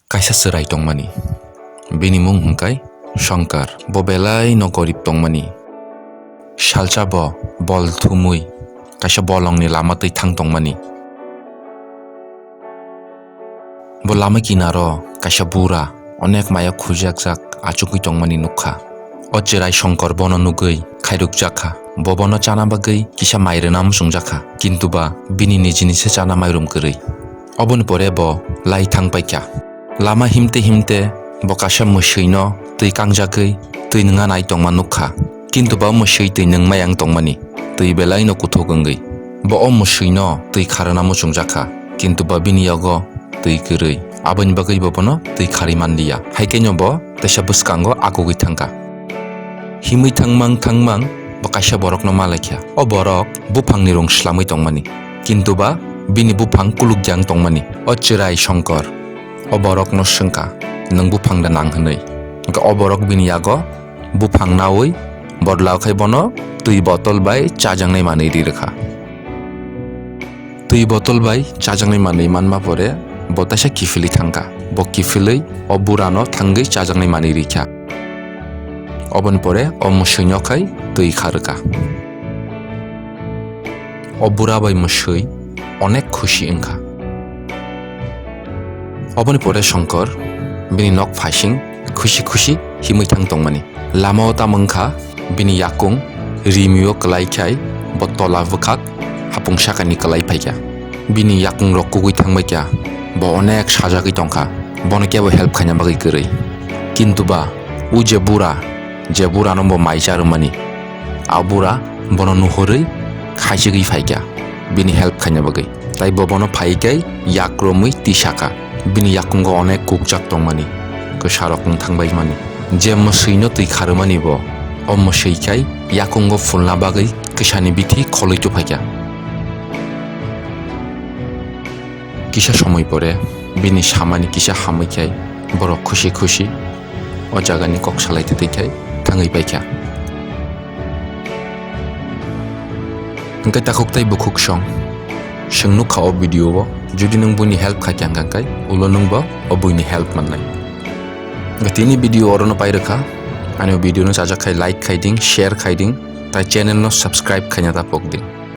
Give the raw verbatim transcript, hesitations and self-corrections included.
Kaisa chwrai tongmani. Bini mung hwnkhe Shankar. Bo belai no gorib tongmani. Salsa bo bol thumwi kaisa bolongni lama twi thang tongmani. Bo lama kinaro kaisa bura onek maya khujakjak achugwi tongmani nukha. O chwrai Shankar bono nugwi khairokjakha. Bo bono chana bagwi kisa mai rwna muchungjakha, kintu ba bini nijini se chana mairum kwrwi. Oboni pore bo lai thang paikha. Lama himte himte bo kaisa mwswino twi kangjagwi twi nungna nai tongma nukha. Kintu ba mwswi twi nungmai ang tongmani, twi belaino kuthuk wngwi. Bo o mwswino twi kharwna muchungjakha, kintu ba bini yago twi kwrwi. Aboni bagwi bo bono twi kharwi manliya. Haikhe no bo teisa bwskango akugwi thangkha. Himwi thangmang thangmang bo kaisa borokno malaikha. O borok buphangni rung swlamwi tongmani. Kintu ba bini buphang kulukjang tongmani. O chwrai Shankar o borokno swngkha, "Nwng buphang da nang?" hwnwi. Hwnkhe o borok bini yago buphang naui borlao khai bono twi botol bai chajaknai manwi ri rwkha. Twi botol bai chajaknai manwi manma pore bo teisa kiphilwi thangkha. Bo kiphilwi o burano thangwi chajaknai manwi rikha. Oboni pore o mwswino khai twi kharwkha. O bura bai mwswi onek khusi wngkha. Oboni pore Shankar bini nok phaising khusi khusi himwi thang tongmani. Lamao tamo wngkha bini yakung rimio kwlai khai bo tola bwkhak hapung sakani kwlai phaikha. Bini yakungrok kugwi thangbaikha, bo onek sajagwi tongkha, bono kebo help khaina bagwi kwrwi. Kintu ba o je bura, je burano bo mai cha rwmani, a bura bono nuhurwi khaichigwi phaikha bini help khaina bagwi. Tai bo bono phaiwi khe yak romwi twi sakha, bini yakungo onek kukjak tongmani, kwsarok wng thangbaimani. Je mwswino twi kharwmani bo, o mwswi khai yakungo phulna bagwi kwsani bithi kholwi tuphaikha. Kisa somoi pore bini samani kisa hamwi khai borok khusi khusi o jagani kok salai twi twi khai thangwi paikha. Hwnkhe takhuk tei bukhuk song, chwng nukha o video o, jodi nwng buini help khaikha hwnkhe ulo nwngbo o buini help mannai. Hwnkhe tini video orono pai rwkha, ani o video no chajak khai like khai ding, share khai ding, tai channel no subscribe khaina ta pok ding.